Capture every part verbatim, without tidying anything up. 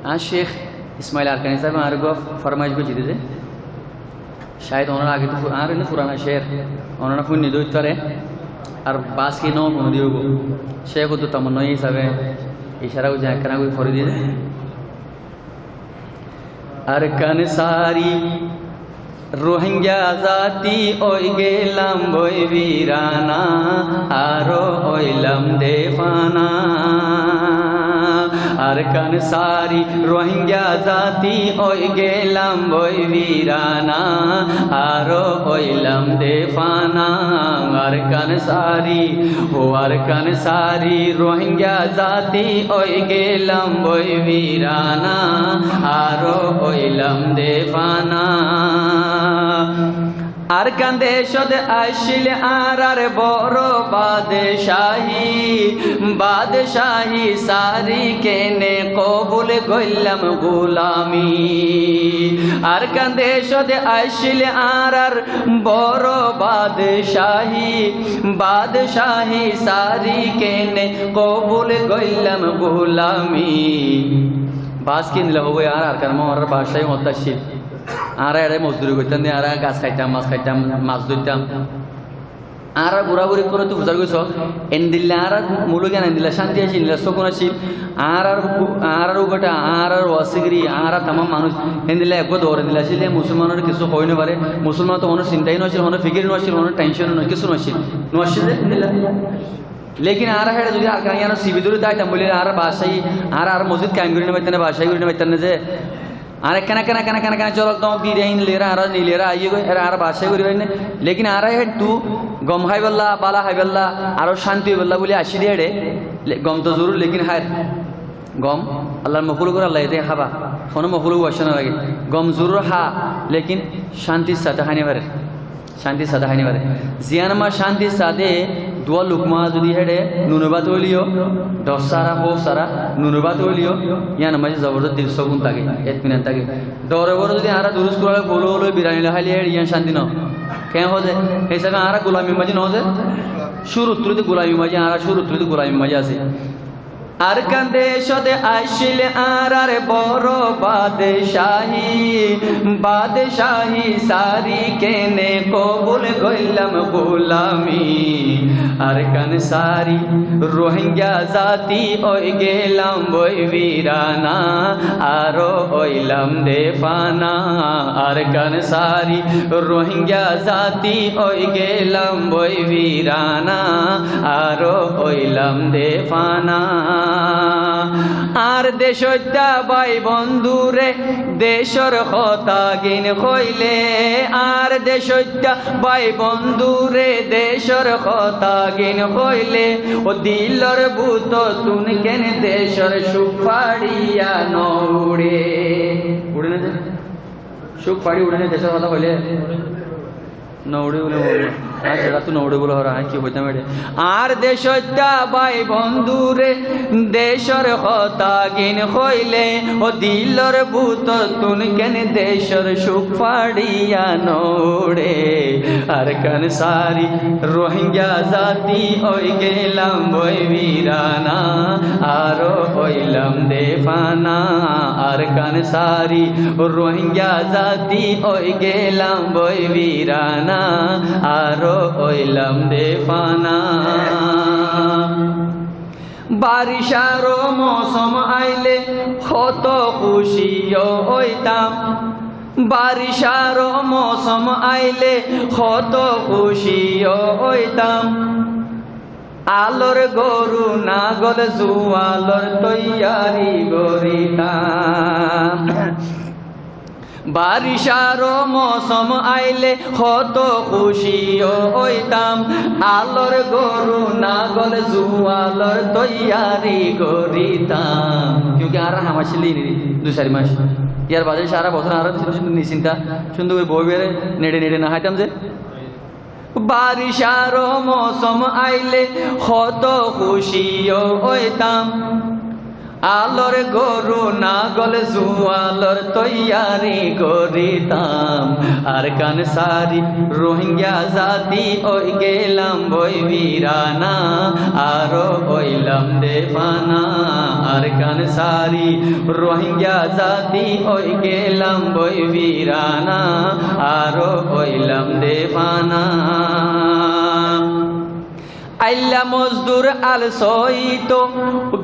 Añár Cék Ismail Arkani sábe añáre uggúa formaic goijjé dé, cáyed onóra age tó fu-, añár ene furana cér, onóra fúinni dé óit fare, ar baáske no fúinni dé óibo. Cék ottu tamanna hísabe icára goijjé, ekkán gorí fori diyé dé. Arkán sári Rohingya zati ói gelam boi birana, aró óilam de fana. Arkán sári Rohingya zati ói gelam boi birana, aró óilam de fana. Arkán sári, ó Arkán sári Rohingya zati ói gelam boi birana, aró óilam de fana. Arkán decót accíl añárar boro badcáhi, badcáhi sári kene kobul goillám gulami. Arkán decót accíl añárar boro badcáhi, badcáhi sári kene kobul goillám gulami. Bas ki endilla hoó, añára Arkán ma añárar badcáhi hoñt accíl. Añára eçé mozduri goittám de, añára gas haittám, mas haittám, mas dóittám. Añára guraguri goróttu fusár gorí só, endilla añárar muluk iyan endilla cánti accíl, endilla sukun accíl. Añárar hu-, añárar uggwá, añárar wasígiri, añárar tamam manúic endilla eggwá dour endilla accíl, musolmanore kissú hoói no fare. Musolmanottu honó sintai no accíl, honó fikir no accíl, honó tension no, kissú no accíl. No accíl de endilla. Lekin añára héçe zodi Arkán iyanor sibi dóri táitam bóli añárar badcáhi, añára ar mosjid kaim gorí no faittám né, badcáhi gorí no faittám né ze. Añára ekkán ekkán ekkán ekkán ekkán zolok dómok di de, hín lera añára, ni lera aiyé goi, era añára badcáhi gorí farir né. Lekin añára héttu gom háibolla, bála háibolla, aró cánti óibolla bóli aiccí de héçe. Le-, gom to zorur, lekin háir gom Allar mokluk or Allaye de hába. Honó mokluk uccá no lage. Gom zorur há, lekin cántir sáte hái no farer. Cántir sáte hái no farer. Ziyán ma cántir sáte duwá lukma zodi héçe nunor bát óileyo, dor sára, hóuf sára, nunor bát óileyo, yíanor maze zobordos dil sukun táke, itminan táke. Dore bore zodi añára durus kurale, folo folo birani loi háile héçe yían cánti no. Keén hoó ze? Hé hísabe añára gulamir maze no ze? Cúruttu loi de gulamir maze, añára cúruttu loi de gulamir maze así. Arkán decót accíl añárar boro badcáhi, badcáhi sári kene kobul goillám gulami. Arkán sári Rohingya zati ói gelam boi birana, aró óilam de fana. Arkán sári Rohingya zati ói gelam boi birana, aró óilam de fana. Añár decóitta bái bondure decór hotá gin hoile, añár decóitta bái bondure decór hotá gin hoile, ó dilor bútottún ken decór cúk façiya no uçe? Uçe né ze? Cúk façi uçe né decór hotá hoile? No uçe bóli mone hoó. Aññí zeçáttu no uçe bóli hoór, aññí ki hoitám eçe? Añár decóitta bái bondure decór hotá gin hoile, ó dilor bútottún ken decór cúk façiya no uçe? Arkán sári Rohingya zati ói gelam boi birana, aró óilam de fana. Arkán sári Rohingya zati ói gelam boi birana, aró óilam de fana. Baricár mosom aile hoto kúci óitam. Baricár mosom aile hoto kúci óitam. Alor goru nagol zualor toiyari goritám. Baricár mosom aile hoto kúci óitam. Alor goru nagol zualor toiyari goritám. Kiyóki añárar ham accíl de dui sair mac. Yar bade sára bosór añára nisinta cúndor gorí boi bere neçe neçe no háitam ze. Baricár mosom aile hoto kúci óitam. Alor goru nagol zualor toiyari goritám, Arkan sári Rohingya zati ói gelam boi birana, aró óilam de fana. Arkan sári Rohingya zati ói gelam boi birana, aró óilam de fana. Ailla mozdur al soito,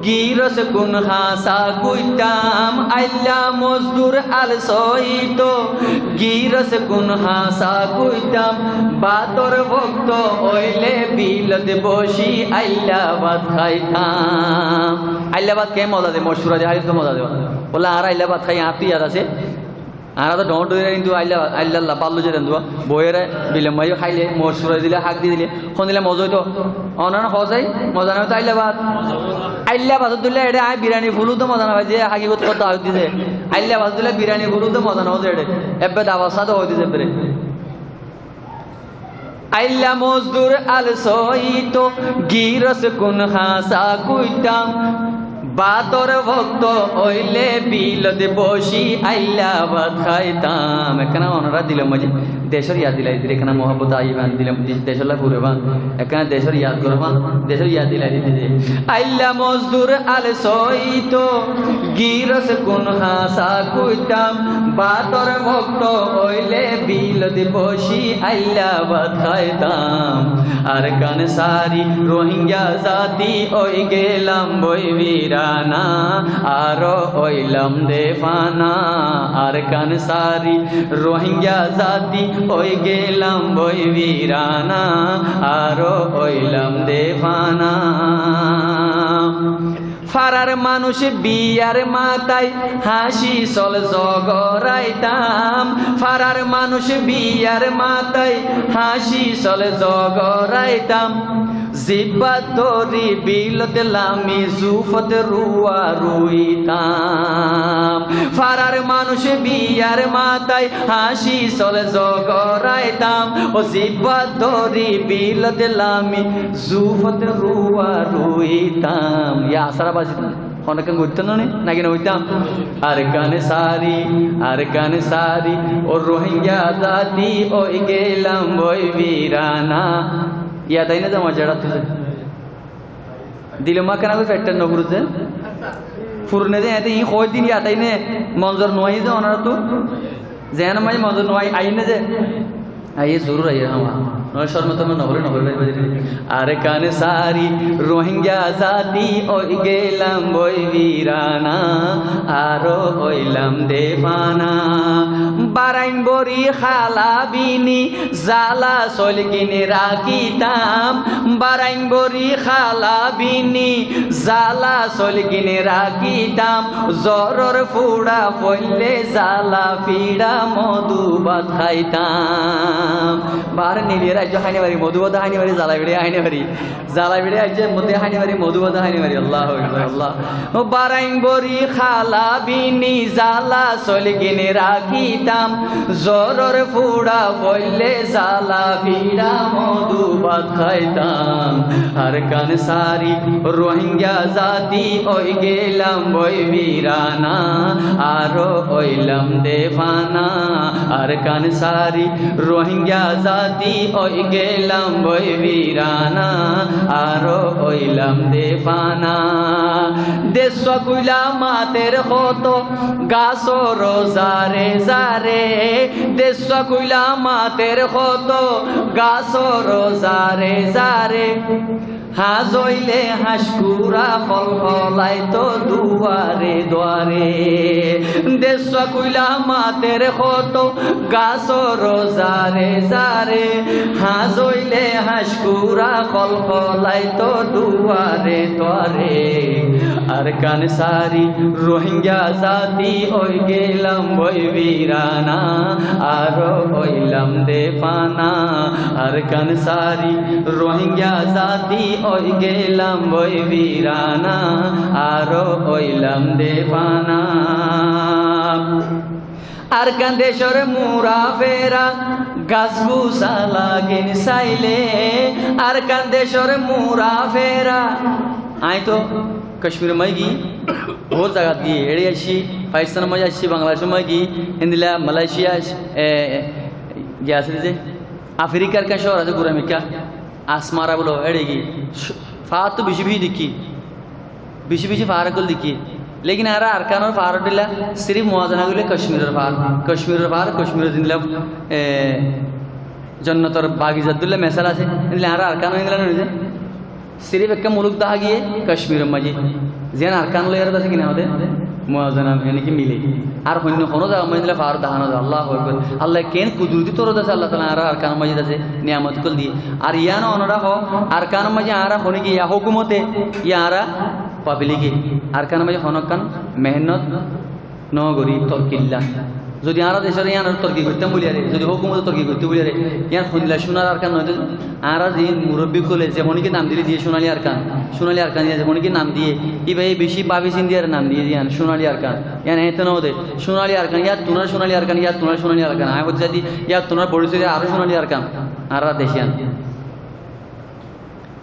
giros kun hasa kuitam. Ailla mozdur al soito, giros kun hasa kuitam. Bator bokto óile bilot bosi ailla bat haitam. Ailla bat ke moza de, mocura de, hári to moza de. Bolla, añára ailla bat hái, añár to yad asé. Añára to dhoóñr dhoóñr, kintu ailla, ailla lla bálla zai de endilla. Boiyóre bilot maiyó háile, mocura dile, hák di dile, hondilla moza óito. Onan hozai, moza no óito ailla bat. Ailla bat dile eçe añí birani fulu de moza no fai de, hákikot hotá hoó de. Ailla bat dile birani fulu de moza no óito eçe. Ebbe dabar sáte hoó de bere. Ailla mozdur al soito, giros kun hasa kuitam. Bator bokto óile bilot bosi ailla bat haitam. Ekkana onora dilor maze decor yad dilai dile, ekkana muhabbot aiban, dilor, de-, decor lá furiban, ekkana decor yad goriban, decor yad dilai dile. Ailla mozdur al soito, giros kun hasa kuitam, bator bokto óile bilot bosi ailla bat haitam. Arkan sári Rohingya zati ói gelam boi birana, aró óilam de fana. Arkan sári Rohingya zati ói gelam boi birana, aró óilam de fana. Farar manúic biyar matái háñci sole zogoraitam. Farar manúic biyar matái háñci sole zogoraitam. Zibbat dóri bilot lami zufot ruwa ruitam. Farar manúic biyar matái háñci sole zogoraitam. Ó zibbat dóri bilot lami zufot ruwa ruitam. Yá asara bazitam. Honó ekkán goittam no ni? Naki no goittam? Arkan sári, Arkan sári, ó Rohingya zati ói gelam boi birana. Yad aiyé né ze mazé eçé tui ze. Dilor maze ekkán gorí fettar no furut ze. Furut ne ze, eñte iín hoóidde yad aiyé né, monzor no aiyé ze onorattu. Zeéne maze monzor no aiyé, aiyé né ze. Aiyé, zorur aiyé, hama. Noóile córme torme no hoilé, no hoilé, bái, bái. Arkan sári Rohingya zati ói gelam boi birana, aró óilam de fana. Barain bori hala bini zala soil gini rakitam, barain bori hala bini zala soil gini rakitam, zoror fura foille zala fiça modu bát haitam. Bar niliyar aijjó hái no fari, modu bát hái no fari, zala fiça hái no fari. Zala fiça aijjé modu hái no fari, modu bát hái no fari. Allahu Akbar, Allah. Ó barain bori hala bini zala soil gini rakitam, zoror fura foille zala fiça modu bát haitam. Arkan sári Rohingya zati ói gelam boi birana, aró óilam de fana. Arkan sári Rohingya zati ói gelam boi birana, aró óilam de fana. Dessua kuila mater hoto gasor zare zare, dessua kuila mater hoto gasor zare zare. Hañzoile hañskura holholaito duare duare. Dessua kuila mater hoto gasor zare zare. Hañzoile hañskura holholaito duare duare. Arkan sári Rohingya zati ói gelam boi birana, aró óilam de fana. Arkan sári Rohingya zati ói gelam boi birana, aró óilam de fana. Arkan decor mura fera gas gusa lagin saile, Arkan decor mura fera. Añí to Kacmir maze giyí, Bout zagat giyé, eçé aiccí, Pakistánor maze aiccí, Bangladecór maze giyé, héndilla Malaysia, e, e, giyé asé de, Afrikar ekkán cóor asé, Guramikká, Asmara buli, eçé giyé. Faárttu bicí bicí deikkí, bicí bicí faár ókkol deikkí. Lekin añára Arkanor faár dilla sirif muwazana goille Kacmiror faár, Kacmiror faár, Kacmiror zendilla, e, jonnotor bagizar dilla mesal asé, endilla añára Arkanor endilla no de. Sirif ekkán muluk dahá giyé Kacmiror maze, ziyán Arkan loi ar asé ki na de, muwazana, yáni ki mile. Ar hoinno hono zagar maze endilla faár dahá no za. Allahu Akbar. Allah keén kuduroti torot asé, Allah taala añára Arkanor maze asé, niyamot ókkol diyé. Ar yián onora hoó, Arkanor maze añára hone ki, ya hókumote, ya añára pablike, Arkanor maze hono ekkán mehénnot no gorí torkilla. Zodi añára decóre yián torki goittám buliyaré, zodi hókumote torki goittó buliyaré, yián hondilla cúnar Arkan no de, añára ze murobbi ókkole ze honíkka nam dile diye cúnali Arkan, cúnali Arkan ze honíkka nam diye, íba e bicí báfi sindiyaré nam diye yián cúnali Arkan. Yián eéñtte no de, cúnali Arkan, yáttunar cúnali Arkan, yáttunar cúnali Arkan. Añí hoitó saidde, yáttunar bóri sóri aró cúnali Arkan, añára dec yián.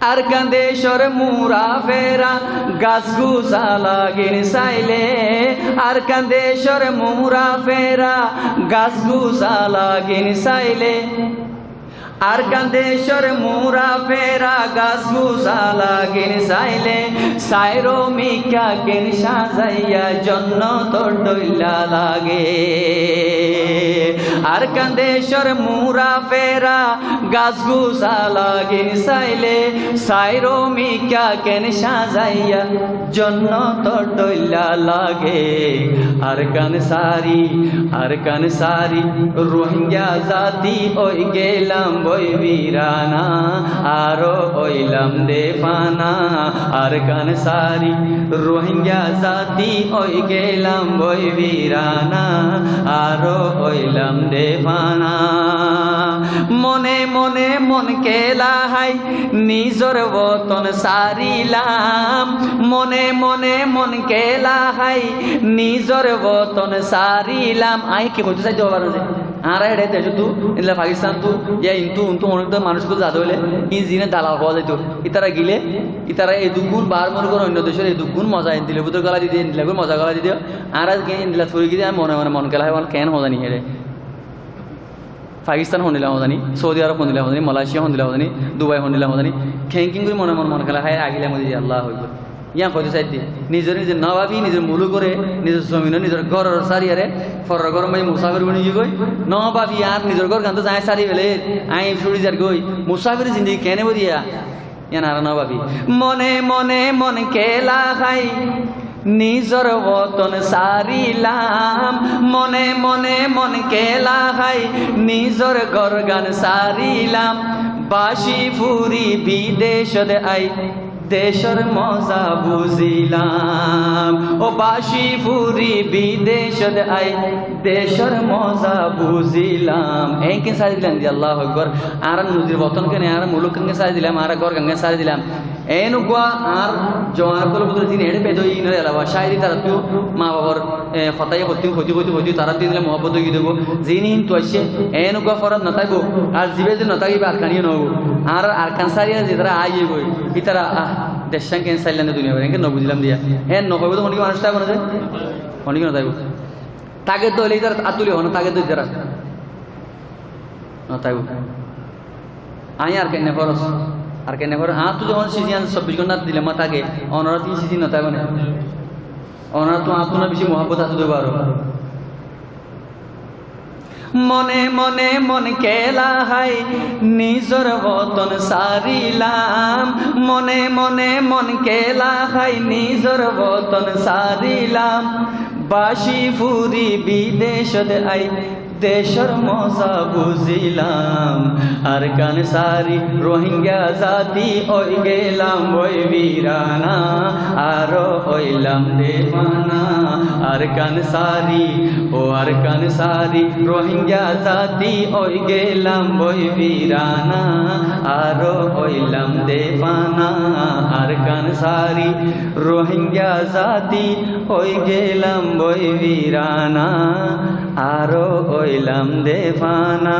Arkan decór mura fera gas gusa lagin saile, Arkan decór mura fera gas gusa lagin saile, Arkan decór mura fera gas gusa lagin saile, sairo mikká ken sazaiya jonnotor dhoilla lage. Arkan decór mura fera gas gusa lagin saile, sairo mikká ken sazaiya jonnotor dhoilla lage. Arkan sari, Arkan sari, Rohingya zati ói gelam boi birana, aró óilam de fana. Arkan sari, Rohingya zati ói gelam boi birana, aró óilam de fana. Mone mone mon kela hái, nizor woton sarilam. Mone mone mon kela hái, nizor woton sarilam. Añí ki hoitó saidde hobar asé? Añára eçé decóttu, endilla Pakistánottu, ya íntu, úntu, onekta manúic ókkol zade óile, ín zine dalal hoó zaito. Ítara gile, ítara eddukkún, baár mulukor oinno decór eddukkún moza endilla bútore gólai dide, endilla gori moza gólai dide. Añára ki endilla fori giyé, añí mone mone mon kela hái, keén hoó zani eçé. Pakistán hondilla hoó zani, Saudi Arab hondilla hoó zani, Malaysia hondilla hoó zani, Dubai hondilla hoó zani, keén keén gori mone mone mon kela hái, agila modi de. Allahu Akbar. Yián hoitó saidde, nizor nizor no báfi, nizor mulukore, nizor zominore, nizor górore sariyaré, foror góror maze musafir boni giyói, no báfi ar nizor górgán to zañí sari fele, añí cúri zargói, musafir zindigi keén óibo diya, yián añára no báfi. Mone mone mon kela hái, nizor woton sarilam. Mone mone mon kela hái, nizor górgán sarilam. Baci furi bidecót ai, decór moza buzilam. Ó baci furi bidecót ai, decór moza buzilam. Eén ken sari dilam de, Allahu Akbar. Añára nizor woton ken, añára muluk ken sari dilam, añára górgán ken sari dilam. Eén uggúa añár juwan ókkolor bútore zin eçé feda óiye, ínor elawa cáiri, tarattú maa babar, e, hotá hoitté, hoitté, hoitté, hoitté, tarattú endilla muhábbot ói giyé dé. Zin íntu aiccé, eén uggúa forat no táibo, ar zibá zin no táibo, Arkan yó no óibo. Añárar Arkan sári ar zitara aiyé goi, ítara, ah, deccán keén saillam de duniyar maze, eén no buzilam diya. Eén no hoibo de honikka manúic táibo na de? Honikka no táibo. Táke de óile ítara át tuli hoó na, táke de ítara. No táibo. Añí Arkan ne foros. Arkan ne foros. Añáttu zehón sizi an sobbic gónta dilemma táke, onoráttu sizi no táibo né? Onoráttu añáttu na beci muhábbot asé de baro. Mone mone mon kela hái, nizor woton sárilam. Mone mone mon kela hái, nizor woton sárilam. Baci furi bidecót ai, decór moza buzilam. Arkan sári Rohingya zati ói gelam boi birana, aró óilam de fana. Arkan sári, ó Arkan sári, Rohingya zati ói gelam boi birana, aró óilam de fana. Arkan sári, Rohingya zati ói gelam boi birana, aró óilam de fana.